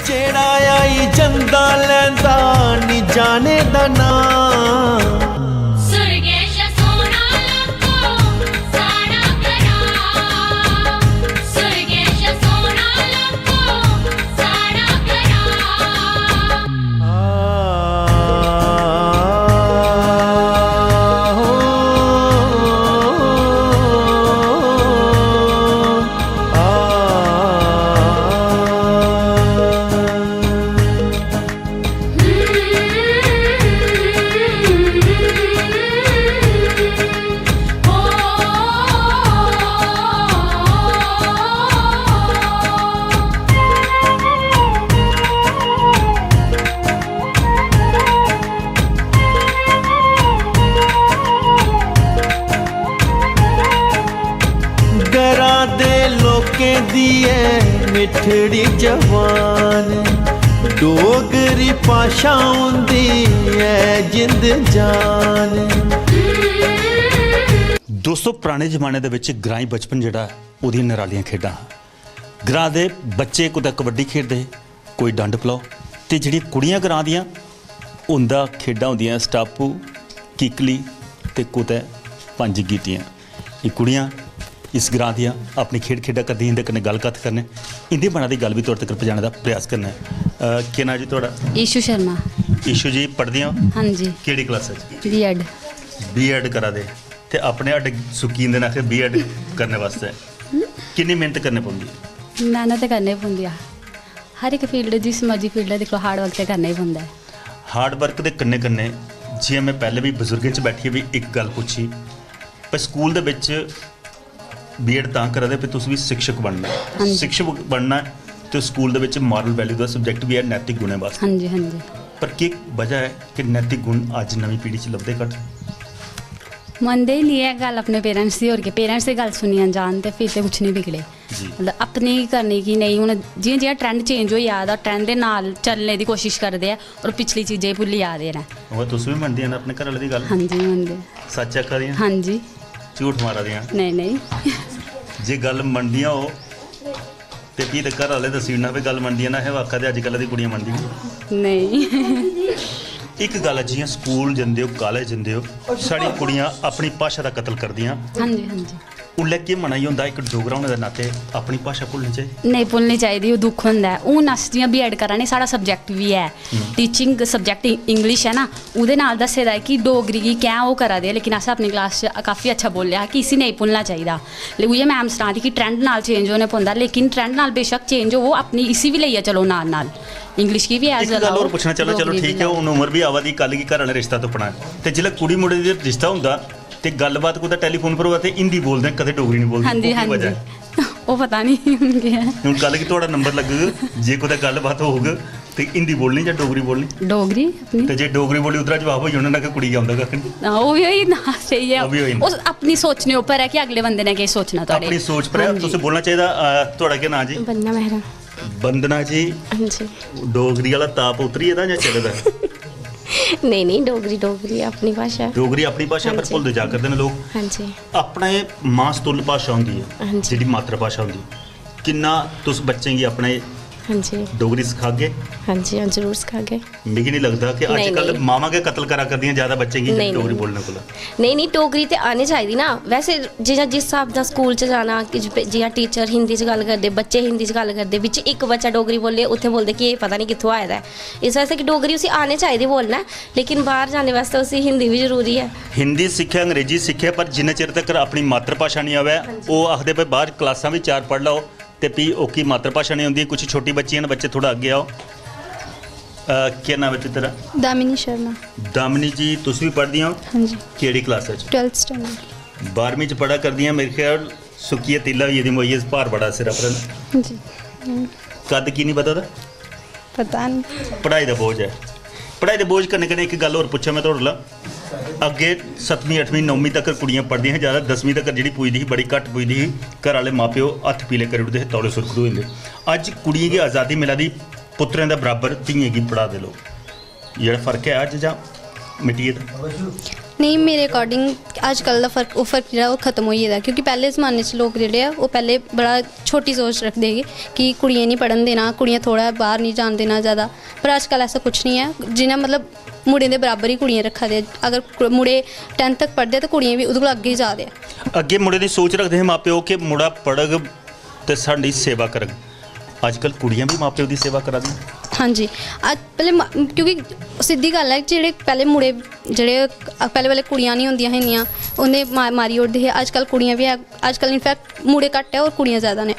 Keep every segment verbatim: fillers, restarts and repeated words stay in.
जेह्ड़ा आई जंदा लैंदा नी जाने दा नांऽ। सुरगेश सोना लक्को साढ़ा घरा, सुरगेश सोना लक्को साढ़ा घरा। घरा दे लोकें दी ऐ मिठड़ी जबान, डोगरी भाशा होंदी ऐ जिंद जान। दोस्तो, पराने जमाने दे बिच ग्राईं बचपन जेह्ड़ा, ओह्दियां नरालियां खेढां हा। ग्रां दे बच्चे कुतै कबड्डी खेढदे हे, कोई डंड पलाओ, ते जेह्ड़ियां कुड़ियां ग्रां दियां, उं'दा खेढां होंदियां स्टापू, किकली ते कुतै पंज गीटियां। एह् कुड़ियां इस ग्रां दियां अपनी खेढ खेढा करदियां, इं'दे कन्नै गल्ल कत्थ करने, इं'दी बना दी गल्ल बी तुआढ़े तगर पजाने दा प्रयास करने आं। अ, केह् नांऽ जी तुआढ़ा? ईशू शर्मा। ईशू जी, पढ़दियां ओ? हां जी। केह्ड़ी क्लासा च? बीएड। बीएड करा दे ते अपने हड्ड सुक्की जंदे न आखिर बीएड करने बास्तै। किन्नी मेह्नत करनी पौंदी ऐ? मेह्नत ते करनी पौंदी ऐ। हर इक फील्ड, जिस मर्जी फील्ड ऐ, दिक्खो, हार्ड वर्क ते करना ही पौंदा ऐ। हार्ड वर्क दे कन्नै कन्नै, जि'यां में पैह्लें बी बजुर्गें च बैठियै बी इक गल्ल पुच्छी, भाई, स्कूल दे बिच बीएड तां करा दे, भाई, तुस बी शिक्षक बनना ऐ। हां जी। शिक्षक बनना ऐ ते स्कूल दे बिच मॉरल वैल्यू दा सब्जैक्ट बी ऐ, नैतिक गुणें बास्तै। हां जी, हां जी। पर केह् वजह ऐ कि नैतिक गुण अज्ज नमीं पीढ़ी च लभदे घट्ट? मनदे ही निं ऐ गल्ल अपने पेरेंट्स दी, होर केह्, पेरेंट्स दी गल्ल सुनियै जान ते फिर ते कुछ निं बिगड़े। जी। मतलब, अपनी करने की नेईं, हून जि'यां जि'यां ट्रेंड चेंज होई जा दा, ट्रेंड दे नाल चलने दी कोशिश करदे ऐ, होर पिछली चीजें गी भुल्ली जा दे न। ओह् तुस बी मनदियां न अपने घरै आह्ले दी गल्ल? हां जी, मनदे। सच्च आखा दियां? हां जी। झूठ मारा दियां? नेईं, नेईं। जे गल्ल मनदियां हो ते फ्ही ते घर आह्ले दस्सी ओड़ना, भाई, गल्ल मनदियां न, असें आखा दे अज्जकल दी कुड़ियां मनदियां। नेईं। इक गल्ल ऐ, जि'यां स्कूल जंदे ओ, कालेज जंदे ओ, साढ़ी कुड़ियां अपनी भाशा दा कत्ल करदियां। हां जी, हां जी। उल्लै केह् मना च होंदा, इक डोगरा होने दे नाते अपनी भाशा भुल्लनी चाहिदी? नेईं भुल्लनी चाहिदी, ओह् दुख होंदा ऐ। हून अस जि'यां बीएड करा ने, साढ़ा सब्जैक्ट बी ऐ, हम्म। टीचिंग सब्जैक्ट इंग्लिश ऐ ना, ओह्दे नाल दस्से दा ऐ कि डोगरी गी कैं ओह् करा दे, लेकिन असें अपनी क्लास च काफी अच्छा बोलेआ कि इसी नेईं भुल्लना चाहिदा। ले, उ'ऐ मैम सना दी कि ट्रेंड नाल चेंज होने पौंदा, लेकिन ट्रेंड नाल बेशक चेंज होवो, अपनी इसी बी लेइयै चलो नाल नाल, इंग्लिश गी बी as इक a गल्ल होर पुच्छना चाह्न्नां, चलो डोगरी ठीक बी ऐ, हून उम्र बी आवा दी, कल गी घर आह्लें रिश्ता तुप्पना ऐ, ते जिसलै कुड़ी मुड़े दी रिश्ता होंदा ते गल्लबात कुतै टैलीफोन पर होऐ ते हिंदी बोलदे न, कदें डोगरी निं बोलदे, हां जी, ओह् की हां वजह जी। ऐ? ओह् पता निं हून केह् ऐ। हून कल गी थुआढ़ा नंबर लग्गग, जे कुतै गल्लबात होग ते हिंदी बोलनी जां डोगरी बोलनी? डोगरी अपनी। ते जे डोगरी बोली उद्धरा जवाब होई जाना ना कि कुड़ी गी औंदा कक्ख निं। हां, ओह् बी होई जंदा, स्हेई ऐ। ओह् बी होई जंदा। ओह् अपनी सोचने उप्पर ऐ कि अगले बंदे ने केह् सोचना थुआढ़े। अपनी सोच पर ऐ, हां जी। तुसें बोलना चाहिदा। अ, थुआढ़ा केह् नांऽ जी? वंदना मेहरा। वंदना जी, हां जी। डोगरी आह्ला ताप उतरी गेदा जां चले दा? नेईं नेईं, डोगरी डोगरी ऐ, अपनी भाशा ऐ। डोगरी अपनी भाशा पर हां जी। भुलदे जा करदे न लोक। हां जी। अपने मां स्तुल्ल भाशा होंदी ऐ, हां जी। जेह्ड़ी मातृ भाशा होंदी, किन्ना तुस बच्चें गी अपने हां जी। डोगरी सखागे? हां जी, हां, जरूर सखागे। मिगी नहीं लगदा कि नेईं, अजकल नेईं। मामा गै कत्ल करा करदियां ज्यादा बच्चें गी नेईं, डोगरी नेईं। बोलने कोला। नेईं नेईं, डोगरी ते आनी चाहिदी ना। वैसे जियां जिस स्हाब दा स्कूल च जाना, कि ज- जियां टीचर हिंदी च गल्ल करदे, बच्चे हिंदी च गल्ल करदे, बिच इक बच्चा डोगरी बोले, उत्थे बोलदे कि एह् पता नहीं कित्थों आए दा ऐ। इस वास्तै कि डोगरी उसी आने चाहिदी बोलना, लेकिन बाहर जाने वास्तै उसी हिंदी भी जरूरी ऐ। हिंदी सिक्खे, अंग्रेजी सिक्खे, पर जिन्ने चिर तक अपनी मातृभाशा नहीं आवे, ओह् आखदे भाई बाहर क्लासां भी चार पढ़ लैओ, ते भी ओह्की मातृभाशा नहीं होंदी। कुछ छोटी बच्चियां न, बच्चे थोड़ा अग्गें आओ। अ, केह् नाम ऐ तेरा? दामिनी शर्मा। दामिनी जी, तुस भी पढ़दियां हो? हां जी। केह्ड़ी क्लास च? Twelfth standard. बारहवीं च पढ़ा करदियां, मेरे ख्याल सुक्कियै तिल्ला होई गेदी, मोइयै भार बड़ा सिर पर। जी। कद की नहीं बधा दा? पता नहीं। पढ़ाई दा बोझ ऐ। पढ़ाई दे बोझ कन्नै कन्नै इक गल्ल होर पुच्छां मैं थुआढ़े कोला, अग्गें सतमीं अठमीं नौमीं तक कुड़ियां पढ़दियां हियां, ज्यादा दसमीं तक जेह्ड़ी पुजदी ही बड़ी घट्ट पुजदी ही। घर आह्ले मां प्यो हत्थ पीले करी ओड़दे हे, तौले सुरखरू होई जंदे। अज्ज कुड़ियें गी आजादी मिला दी, पुत्तरें दे बराबर धियें गी पढ़ा दे लोक। जेह्ड़ा फर्क ऐ अज्ज जां मिटी गेदा? नेईं, मेरे अकॉर्डिंग अजकल दा फर्क, ओह् फर्क जेह्ड़ा ओह् खत्म होई गेदा, क्योंकि पैह्ले जमाने च लोक जेह्ड़े ऐ ओह् पैह्ले बड़ा छोटी सोच रखदे हे कि कुड़ियें निं पढ़न देना, कुड़ियां थोह्ड़ा बाहर निं जान देना ज़्यादा। पर अजकल ऐसा कुछ निं ऐ, जि'यां मतलब मुड़ें दे बराबर ही कुड़ियां रक्खा दे। अगर कु- मुड़े टैंथ तक पढ़दे ते कुड़ियां बी ओह्दे कोला अग्गें ही जा दे। अग्गें मुड़े दी सोच रखदे हे मां प्यो कि मुड़ा पढ़ग ते साढ़ी सेवा करग। अजकल कुड़ियां बी मां प्यो दी सेवा करा दियां। हां जी। अज्ज पैह्ले मा- क्योंकि सिद्धी गल्ल ऐ, जेह्ड़े पैह्ले मुड़े जेह्ड़े पैह्ले पैह्ले कुड़ियां निं होंदियां हियां इन्नियां, उ'नें मा- मारी ओड़दे हे। अजकल कुड़ियां बी है, अजकल इनफैक्ट मुड़े घट्ट ऐ और कुड़ियां ज़्यादा न।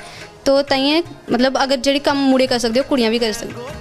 तो ताइयें मतलब अगर जेह्ड़ी कम्म मुड़े करी सकदे, ओह् कुड़ियां बी करी सकदियां।